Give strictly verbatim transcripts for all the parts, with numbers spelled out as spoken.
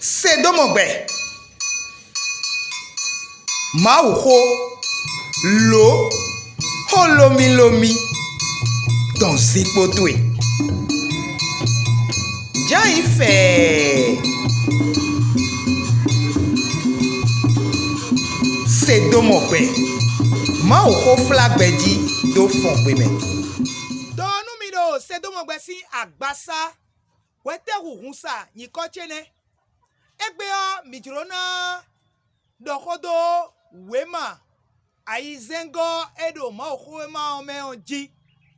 Se dó mɔ gbɛ. Mawuxó, lǒ, xó lómílómí dɔn zinkpo towe. Jǎ nyí fɛɛ. Se dó mɔ gbɛ. Mawuxó flá gbɛ jí dó fɔn xwe mɛ. Dɔ nú mi ɖo Sedómɔgbɛ sín agbasá. Hwetɛ́hunhun sa nyǐkɔ ce nɛ́? Égbé ɔ́, mǐ jló ná ɖɔ xó dó wěma ayizɛ́ngɔ́ e ɖo Mawuxówéma ɔ́ mɛ ɔ́ jí.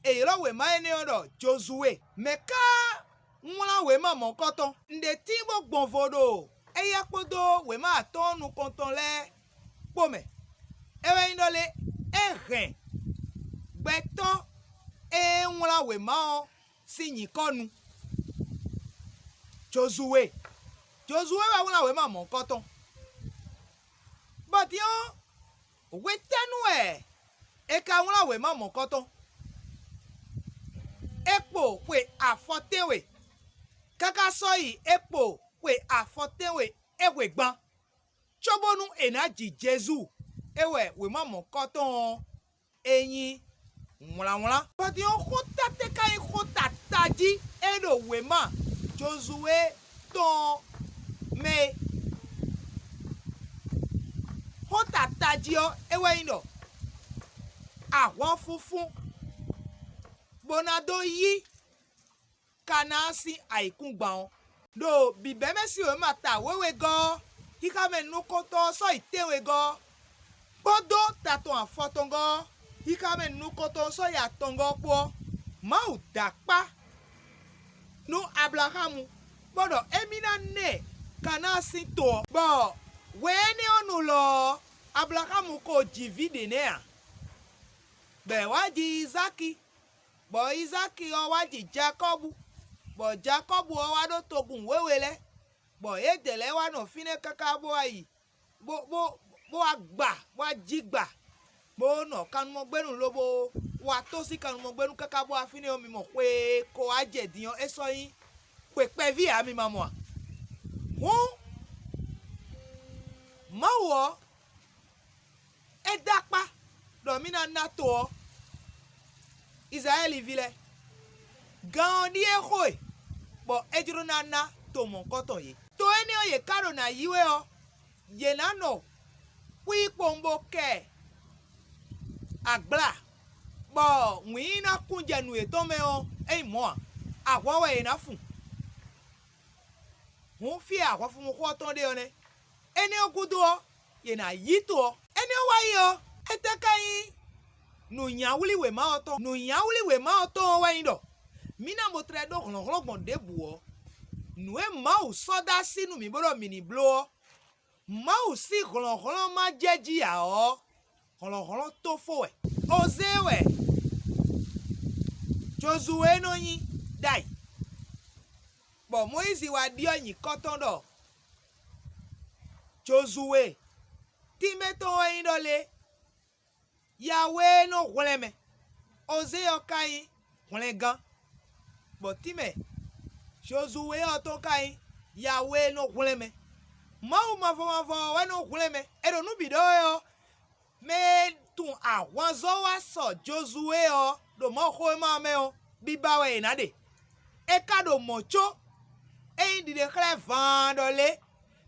È ylɔ́ wěma énɛ́ ɔ́ ɖɔ Jozuwe. Mɛ̌ ká wlán wěma mɔ̌kɔtɔn? Un ɖe tíin bó gbɔn vo ɖo éyɛ́ kpódó wěma atɔ́ɔ́n nukɔntɔn lɛ́ɛ kpó mɛ. É wɛ nyí ɖɔ lé, é hɛn gbɛtɔ́ e wlán wěma ɔ́ sín nyǐkɔ nu. Jozuwe. Jozuwe wɛ wlán wěma mɔ̌kɔtɔn. Bɔ din ɔ́, hwetɛ́nu wɛ è ka wlán wěma mɔ̌kɔtɔn? É kpo xwe afɔtɛ́nwe, káká sɔ́ yi é kpo xwe afɔtɛ́nwe é hwe gban, cóbónú è nǎ ji Jezu. É wɛ wěma mɔ̌kɔtɔn ɔ́ é nyí wlǎnwlán. Bɔ din ɔ́, xó tátɛ́ ka nyí xó tata jí é ɖo wěma Jozuwe tɔn ɔ́ mɛ é? Xó tata jí ɔ́, é wɛ nyí ɖɔ ahwan funfun bó ná dó yí Kanáa sín ayǐkúngban ɔ́. Ɖo bǐbɛ́mɛ sín wěma ta wěwegɔ́ ɔ́, xixámɛ nukɔntɔn ɔ́ sɔ́ yi tɛ́nwegɔ́ ɔ́, kpódó ta tɔn afɔtɔngɔ́ ɔ́, xixámɛ nukɔntɔn ɔ́ sɔ́ yi atɔngɔ́ ɔ́ kpó ɔ́, Mawu dó akpá nú Ablaxámu, bó ɖɔ émí ná nɛ Kanáa sín to ɔ́. Bɔ hwe énɛ́ ɔ́ nu lɔ ɔ́, Ablaxámu ko ji vǐ ɖě nɛ́ ǎ, bɔ è wǎ ji Izáki, bɔ Izáki ɔ́ wá ji Jakɔ́bu, bɔ Jakɔ́bu ɔ́ wá ɖó togun wěwe lɛ́ɛ, bɔ yědɛɛ lɛ́ɛ wá nɔ fínɛ́ káká bó wá yi, bó bó bó wá gba, bó wá jí gba, bó nɔ kannumɔgbénu lobo wá tó sín kannumɔgbénu káká bó wá fínɛ́ ɔ́, mi mɔ xwe e ko wá jɛ din ɔ́, é sɔ́ nyí xwe kpɛví ǎ, mi ma mɔ a? Hǔn Mawu ɔ́, é dó akpá ɖɔ mǐ ná ná to ɔ́ Izlayɛ́li ví lɛ́ɛ. Gan ɔ́ ɖíe xo e, bɔ é jló ná ná to mɔ̌kɔtɔn yě. To énɛ́ ɔ́, yě ká ɖo nǎ yí wɛ ɔ́, yě ná nɔ xwíí kpowun bó kɛ agbla, bɔ wǐin ná kún jɛ nǔ yětɔn mɛ ɔ́, é nyí mɔ̌ ǎ; ahwan wɛ yě ná fun. Hǔn fí e ahwanfunnúxú ɔ́ tɔn ɖe ɔ́ nɛ́. Énɛ́ ɔ́ gúdo ɔ́, yě ná yí to ɔ́. Énɛ́ ɔ́ wá yi ɔ́, étɛ́ ká nyí nǔnyáwlí wěma ɔ́ tɔn? Nǔnyáwlí wěma ɔ́ tɔn ɔ́ wɛ nyí ɖɔ mǐ ná bo tlɛ ɖó hlɔ̌nhlɔ́n gbɔn ɖěbǔ ɔ́, nǔ e Mawu sɔ́ dó así nú mǐ bó ɖɔ mǐ ní bló ɔ́, Mawu sín hlɔ̌nhlɔ́n ma jɛ jí ǎ ɔ́, hlɔ̌nhlɔ́n tófó wɛ. Ozée wɛ Jozuwée nɔ nyí ɖ'ayǐ, bɔ Mɔyízi wá ɖyɔ́ nyǐkɔ tɔn ɖɔ Jozuwée. Tínmɛ tɔn wɛ nyí ɖɔ lé? Yawée nɔ hwlɛ́n mɛ; Ozée ɔ́ ka nyí hwlɛngán, bɔ tínmɛ Jozuwée ɔ́ tɔn ka nyí Yawée nɔ hwlɛ́n mɛ. Mawu mavɔ mavɔ ɔ́ wɛ nɔ hwlɛ́n mɛ; è ɖo nǔ bǐ ɖɔ wɛ ɔ́, mɛ e tun ahwanzɔ́ wá sɔ Jozuwée ɔ́ ɖo Mawuxówéma ɔ́ mɛ ɔ́, biba wɛ è nǎ ɖe. É ka ɖo mɔ̌ có é nyí ɖiɖe xlɛ́ vaan ɖɔ lě,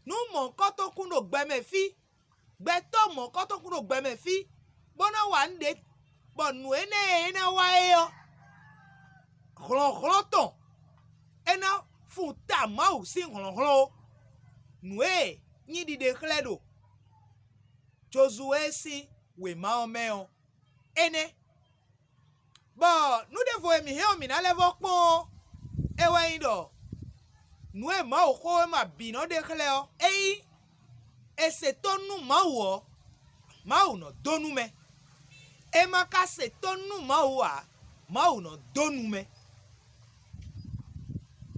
nǔ mɔ̌hunkɔtɔn kún ɖo gbɛ mɛ fí, gbɛtɔ́ mɔ̌hunkɔtɔn kún ɖo gbɛ mɛ fí, bó ná wa nǔ ɖě, bɔ nǔ énɛ́ e é ná wa é ɔ́, hlɔ̌nhlɔ́n tɔn, é ná fun ta Mawu sín hlɔ̌nhlɔ́n ó. Nǔ e nyí ɖiɖe xlɛ́ ɖo Jozuwée sín wěma ɔ́ mɛ ɔ́, énɛ́. Bɔ nǔ ɖěvo e mǐ hɛn ɔ́, mǐ ná lɛ́ vɔ́ kpɔ́n ɔ́, é wɛ nyí ɖɔ nǔ e Mawuxówéma bǐ nɔ ɖe xlɛ́ ɔ́, ényí è se tónú nú Mawu ɔ́, Mawu nɔ dó nú mɛ; è ma ka se tónú nú Mawu ǎ, Mawu nɔ dó nú mɛ.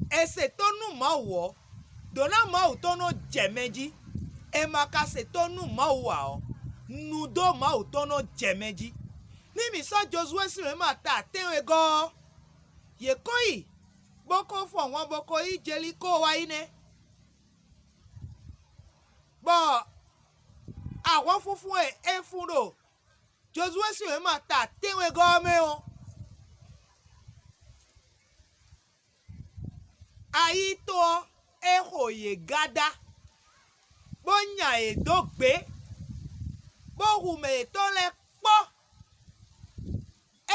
È se tónú nú Mawu ɔ́, dǒ ná Mawu tɔn nɔ jɛ mɛ jí; è ma ka se tónú nú Mawu ǎ ɔ́, nu dó Mawu tɔn nɔ jɛ mɛ jí. Ní mǐ sɔ́ Jozuwée sín wěma ta tɛ́nwegɔ́ ɔ́, yě kɔn yi, bó kɔn fɔn ahwan bó kɔn yi Jelikóo wá yi nɛ́. Ɔ, ahwanfunfun e é fun ɖo Jozuwée sín wěma ta tɛ́nwegɔ́ ɔ́ mɛ ɔ́, ayito ɔ́, é xo yě gada, bó nya yě dó gbě, bó hu mɛ yětɔn lɛ́ɛ kpɔ́.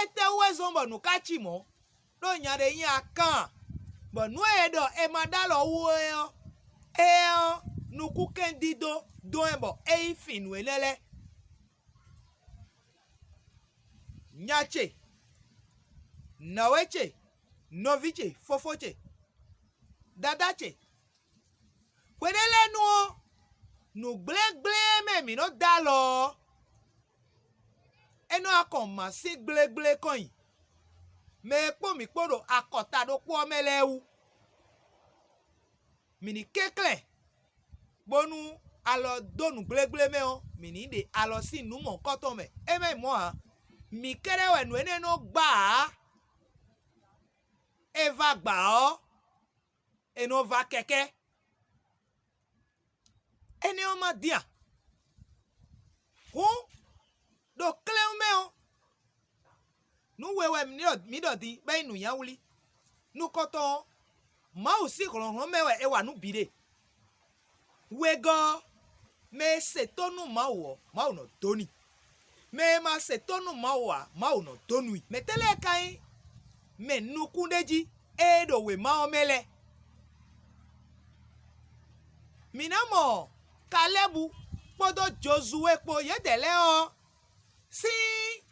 Étɛ́wú wɛ zɔ́n bɔ nǔ ká cí mɔ̌? Ɖó nya ɖé nyi Akáan, bɔ nǔ e è ɖɔ è ma ɖó alɔ wú é ɔ́, é ɔ́, nukúnkɛndídó dɔn ɛ bɔ é yi fin nǔ énɛ́ lɛ́ɛ. Nya ce, nǎwe ce, nɔví ce, fofó ce, dadá ce, hweɖé lɛ́ɛ nu ɔ́, nǔgblégblé e mɛ mǐ nɔ dó alɔ ɔ́, é nɔ wá kɔn mǎ sín gblégblé kɔn nyi mɛ e kpó mǐ kpó ɖo akɔta ɖokpó ɔ́ mɛ lɛ́ɛ wú. Mǐ ní kɛnklɛ́n, bónú alɔ dó nǔgblégblé mɛ ɔ́, mǐ ní ɖe alɔ sín nǔ mɔ̌hunkɔtɔn mɛ. É mɛ mɔ̌ ǎ, mǐ kɛ́ɖɛ́ wɛ nǔ énɛ́ nɔ gbá ǎ. É vá gbǎ ɔ́, è nɔ va kɛkɛ́. Énɛ́ ɔ́ ma dín a? Hǔn, ɖo klɛ́n ɔ́ mɛ ɔ́, nǔ we wɛ mǐ ɖɔ din bɔ é nyí nǔnywɛ́wlí. Nukɔntɔn ɔ́, Mawu sín hlɔ̌nhlɔ́n mɛ wɛ è wa nǔ bǐ ɖe. Wegɔ́ ɔ́, mɛ e se tónú nú Mawu ɔ́, Mawu nɔ dó n'i. Mɛ e ma se tónú nú Mawu ǎ, Mawu nɔ dó n'i. Mɛ̌ tɛ́ lɛ́ɛ ka nyí mɛ nukúnɖéjí e ɖo wěma ɔ́ mɛ lɛ́ɛ? Mǐ ná mɔ Kalɛ́bu kpódó Jozuwe kpó yědɛɛ lɛ́ɛ ɔ́ sín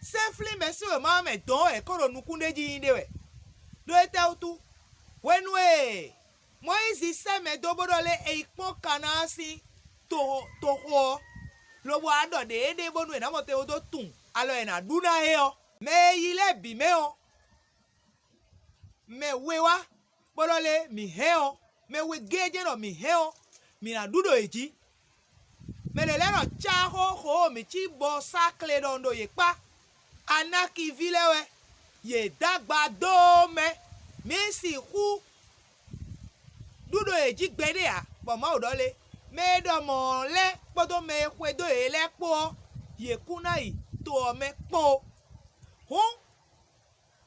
sɛ́nflín mɛ sín wěma ɔ́ mɛ dɔ̌n wɛ è ko ɖo nukúnɖéjí nyí ɖe wɛ. Ɖó étɛ́wútu? Hwenu e Mɔyízi sɛ́ mɛ dó bó ɖɔ lé è yi kpɔ́n Kanáan sín toxo ɔ́, lobo wá ɖɔ ɖě é ɖe bónú è nǎ mɔ te dó tunwun alɔ e è nǎ ɖu ná é ɔ́, mɛ e yi lɛ́ɛ bǐ mɛ ɔ́, mɛ we wá bó ɖɔ lé mǐ hɛn ɔ́, mɛ we géé jɛ́n ɖɔ mǐ hɛn ɔ́, mǐ ná ɖu ɖo yě jí. Mɛ ɖě lɛ́ɛ nɔ cá xóxó mǐ cí bɔ sá kle ɖɔhun ɖo yě kpá. Anáki ví lɛ́ɛ wɛ, yě dó agba dó mɛ. Mǐ sixú ɖu ɖo yě jí gbeɖé ǎ, bɔ Mawu ɖɔ lé: mɛ e ɖɔ mɔ̌ ɔ́ lɛ́ɛ kpódó mɛ e xwedó yě lɛ́ɛ kpó ɔ́, yě kún ná yi to ɔ́ mɛ kpɔ́n ó. Hǔn,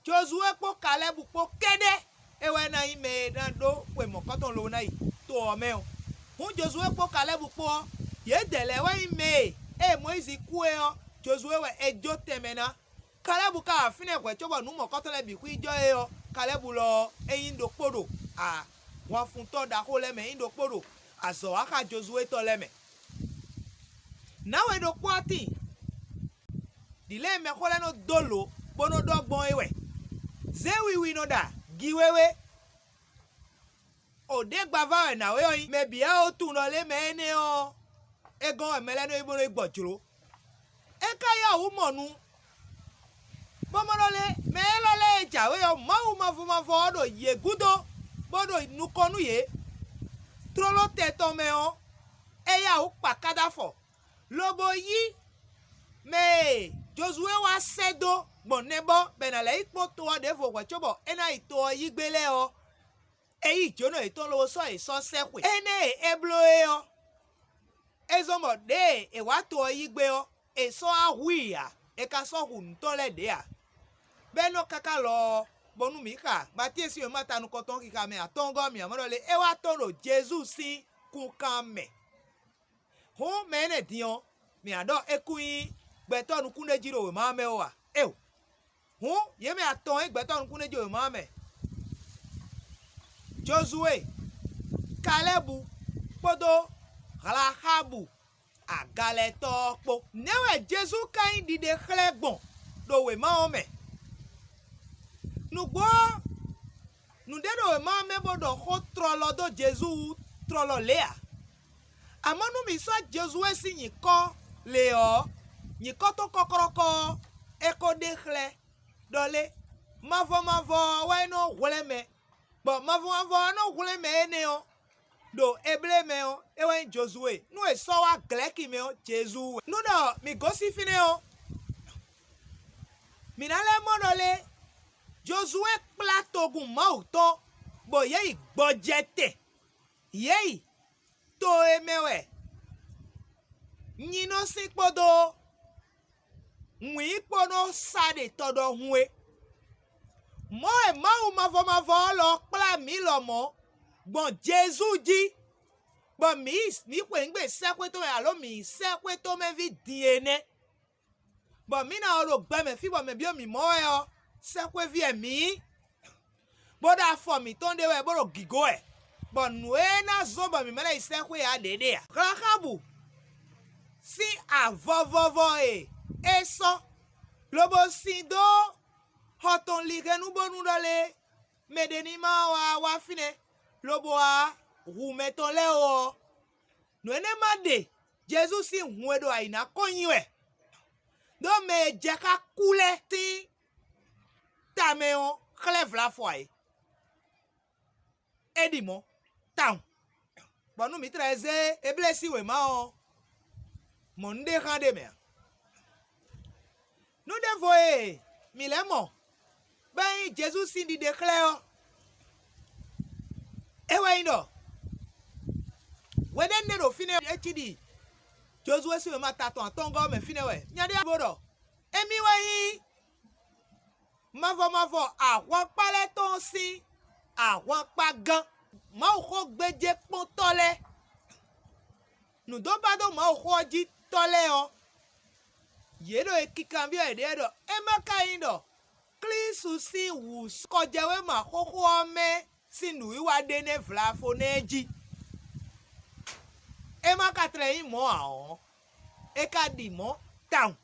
Jozuwée kpó Kalɛ́bu kpó kɛ́ɖɛ́ é wɛ ná nyí mɛ e ná ɖó xwe mɔ̌kɔtɔn lobo ná yi to ɔ́ mɛ ɔ́. Hǔn Jozuwée kpó Kalɛ́bu kpó ɔ́, yědɛɛ lɛ́ɛ wɛ nyí mɛ e ée Mɔyízi kú é ɔ́, Jozuwée wɛ è jó tɛnmɛ ná. Kalɛ́bu ka wa fínɛ́ hwɛ̌ cóbɔ nǔ mɔ̌kɔtɔn lɛ́ɛ bǐ xwíjɔ é ɔ́, Kalɛ́bu lɔ ɔ́, é nyí ɖokpó ɖo ahwanfuntɔ́ ɖaxó lɛ́ɛ mɛ, é nyí ɖokpó ɖo azɔ̌ wa xá Jozuwée tɔn lɛ́ɛ mɛ. Nǎwe ɖokpó ɔ́ tíin, ɖǐ lɛ́ɛ e mɛxó lɛ́ɛ nɔ dó lǒ bó nɔ ɖɔ gbɔn é wɛ. Zě wiwi nɔ ɖa giwéwé. O ɖě gbavá wɛ nǎwe ɔ́ nyí. Mɛ bǐ wɛ ó tunwun ɖɔ lé mɛ énɛ́ ɔ́, é gɔ́n wɛ mɛ lɛ́ɛ nɔ yi bó nɔ yi gbɔ jlǒ. É ka yá wǔ mɔ nu, bó mɔ ɖɔ lé mɛ élɔ́ lɛ́ɛ e jǎwe ɔ́, Mawu mavɔ mavɔ ɔ́ ɖo yě gúdo, bó ɖo nukɔn nú yě. Tlóló tɛn tɔn mɛ ɔ́, é yá wǔ kpa kádáfɔ, lobo yí mɛ e Jozuwée wá sɛ́ dó gbɔn nɛbɔ́ bɔ è nǎ lɛ́ yi kpɔ́n to ɔ́ ɖěvo hwɛ̌ cóbɔ é ná yi to ɔ́ yí gbé lɛ́ɛ ɔ́, é yí jǒnɔ yětɔn lobo sɔ́ yě sɔ́ sɛ́ xwe. Énɛ́ e é bló é ɔ́, é zɔ́n bɔ ɖěe è wǎ to ɔ́ yí gbé ɔ́, è sɔ́ wá hu i ǎ; è ka sɔ́ hu nǔ tɔn lɛ́ɛ ɖě ǎ. Bɔ é nɔ káká lɔ ɔ́, bónú mǐ xa Matíe sín wěma ta nukɔntɔn xixa mɛ atɔ́ɔ́ngɔ́ ɔ́, mǐ ná mɔ ɖɔ lé é wá tɔ́n ɖo Jezu sín kúnkan mɛ. Hǔn mɛ énɛ́ din ɔ́, mǐ ná ɖɔ é kún nyí gbɛtɔ́ nukúnɖéjí ɖo wěma ɔ́ mɛ ó a? Éeǒ. Hǔn yě mɛ atɔn e gbɛtɔ́ nukúnɖéjí ɖo wěma ɔ́ mɛ, Jozuwée, Kalɛ́bu kpódó Hlaxábu agalɛtɔ́ ɔ́ kpó. Nɛ̌ wɛ Jezu ka nyí ɖiɖe xlɛ́ gbɔn ɖo wěma ɔ́ mɛ? Nǔgbó ɔ́, nǔɖé ɖo wěma ɔ́ mɛ bó ɖɔ xó tlɔlɔ dó Jezu wú tlɔlɔ lě ǎ. Amɔ̌, nú mǐ sɔ́ Jozuwée sín nyǐkɔ lě ɔ́, nyǐkɔ tɔn kɔ́klɔ́kɔ́ ɔ́, é ko ɖe xlɛ́ ɖɔ lé: mavɔ mavɔ ɔ́ wɛ é nɔ hwlɛ́n mɛ, bɔ mavɔ mavɔ ɔ́ nɔ hwlɛ́n mɛ énɛ́ ɔ́, ɖo Eblée mɛ ɔ́, é wɛ nyí Jozuwée; nú è sɔ́ wá Glɛ̌ki mɛ ɔ́, Jezu wɛ. Nú ɖɔ mǐ gosín fínɛ́ ɔ́, mǐ ná lɛ́ mɔ ɖɔ lé: Jozuwée kplá togun Mawu tɔn, bɔ yě yi gbɔjɛtɛn. Yě yi, to e mɛ wɛ nyi nɔ sín kpódó wǐin kpó nɔ sa ɖe tɔ ɖɔhun é. Mɔ̌ e Mawu mavɔ mavɔ ɔ́ lɔ kplá mǐ lɔmɔ̌ gbɔn Jezu jí, bɔ mǐ yi mǐ xweyǐgbe sɛ́xwé tɔn mɛ alo mǐ yi sɛ́xwé tɔn mɛ ví din é nɛ́. Bɔ mǐ ná ɔ́ ɖo gbɛ mɛ fí bɔ mɛ byɔ́ mǐ mɔ wɛ ɔ́, sɛ́xwéví wɛ mǐ nyí, bó ɖo afɔ mǐtɔn ɖe wɛ bó ɖo gǐgó wɛ, bɔ nǔ e ná zɔ́n bɔ mǐ mɛ lɛ́ yi sɛ́xwé ǎ ɖě ɖe ǎ. Hlaxábu sín avɔ vɔvɔ e é sɔ́, lobo sin dó xɔ tɔn lihɛ́nnu bónú ɖɔ lé, mɛ ɖé ní ma wá wá fínɛ́, lobo wá hu mɛ tɔn lɛ́ɛ ó ɔ́, nǔ énɛ́ ma ɖe Jezu sín hun e ɖo ayǐ ná kɔn nyi wɛ, ɖó mɛ e jɛ xá kú lɛ́ɛ sín tamɛ ɔ́ xlɛ́ vlafɔ ǎ é. É ɖi mɔ̌ tawun, bɔ nú mǐ tlɛ zé Eblée sín wěma ɔ́, mɔ̌ nu ɖé xá ɖ'é mɛ ǎ. Nǔ ɖěvo e mǐ lɛ́ mɔ bɔ é nyí Jezu sín ɖiɖe xlɛ́ ɔ́, é wɛ nyí ɖɔ hweɖénu ɖé ɖo fínɛ́, é cí ɖi Jozuwe sín wěma ta tɔn atɔ́ɔ́ngɔ́ ɔ́ mɛ fínɛ́ wɛ nya ɖé bó ɖɔ: Émí wɛ nyí mavɔ mavɔ ahwankpá lɛ́ɛ tɔn sín ahwankpágán, Mawuxógbéjékpɔ́ntɔ́ lɛ́ɛ. Nǔdóbá dó Mawuxó ɔ́ jí tɔ́ lɛ́ɛ ɔ́, yě ɖo e kinkanbyɔ́ yěɖée ɖɔ é má ka nyí ɖɔ Klísu sín wǔ kɔjɛwéma xóxó ɔ́ mɛ sín nǔwiwa ɖé nɛ́ vlafo nɛ́ jí. É má ka tlɛ nyí mɔ̌ ǎ ɔ́, é ka ɖi mɔ̌ tawun,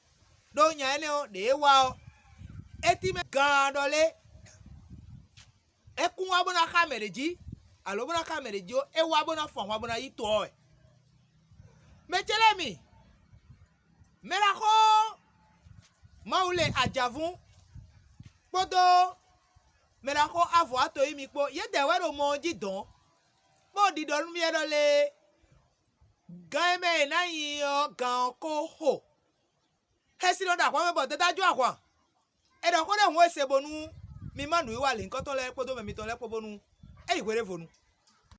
ɖó nya énɛ́ ɔ́, ɖě é wa ɔ́, é tínmɛ gaan ɖɔ lé, é kún wá bó ná xá mɛ ɖě jí, alo bó ná xá mɛ ɖě jí ó, é wá bó ná fun ahwan bó ná yí to ɔ́ wɛ. Mɛ ce lɛ́ɛ mi, mɛ ɖaxó Mawu lɛ ajǎvún kpódó mɛ ɖaxó avɔ ato yi mi kpó, yědɛɛ wɛ ɖo mɔ ɔ́ jí dɔ̌n, bó ɖiɖɔ nú mì ɖɔ lé, gan e mɛ è nǎ nyi ɔ́, gan ɔ́ ko xo. Xɛsi nɔ ɖo ahwan mɛ bɔ Dadá jó ahwan. È ɖɔ xó ɖé hǔn e se bónú mi má nǔwiwa lěhunkɔtɔn lɛ́ɛ kpódó mɛ mitɔn lɛ́ɛ kpó bónú é yi hweɖěvonu.